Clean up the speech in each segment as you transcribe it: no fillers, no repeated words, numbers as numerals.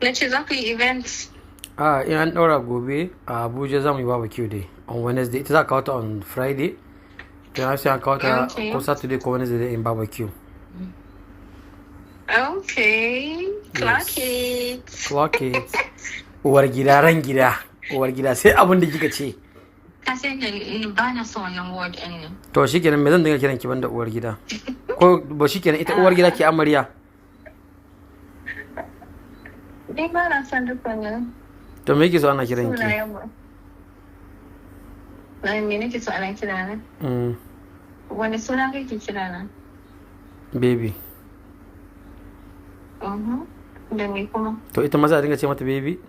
Na ce za ku yi event. A in an ɗaura gobe a Abuja, za mu yi barbecue day on Wednesday. Ita za a kawo ta on Friday. To na sai an kawo ta ko Saturday ko Wednesday day in barbecue. Okay. Clock it. Clock it. Uwar gida, ran gida. Uwar gida, sai abin da kika ce. Ka san da ni ba na son wannan word ɗin nan. To shikenan, me zan dinga kiran ki banda uwar gida? Ko ba shikenan, ita uwar gida ke amarya. Ni ba na son duk wannan To me yake so ana kiran ki? sunayen ba. Na me nake so ana kira na? Wani suna kake kira na? Baby. Da me kuma? To ita ma za a dinga ce mata baby?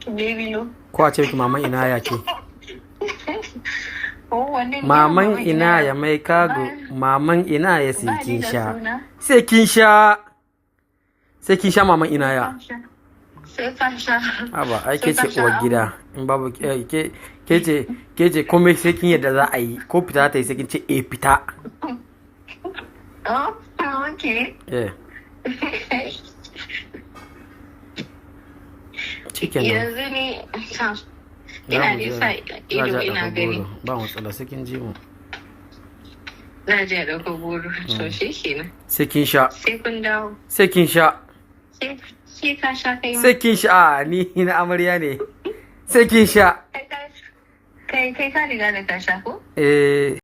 Baby no. Ko a ce miki maman ina ya ke? Oh, wannan ne. Maman ina ya mai kago, maman ina ya, sai Ba ni kin da sha. suna. Sai kin sha. Sai kin sha, maman ina ya. Sai ka sha. Haba, ai ke Sai ka ce uwar sha. gida. In babu ke ce komai sai kin yadda za a yi, ko fita ta yi sai kin ce eh, fita. Oh, okay. Eh. Shikenan. Yanzu ni ina nisa ido ina gani. Ba matsala, sai kin ji mu. Na je a ɗauko goro. To shi kenan. Sai kin sha. Sai kun dawo. Sai kin sha. Sai ka sha kai ma. Sai kin sha. A ni na amarya ne. Sai kin sha. Kai ka riga da ka sha ko? Eh.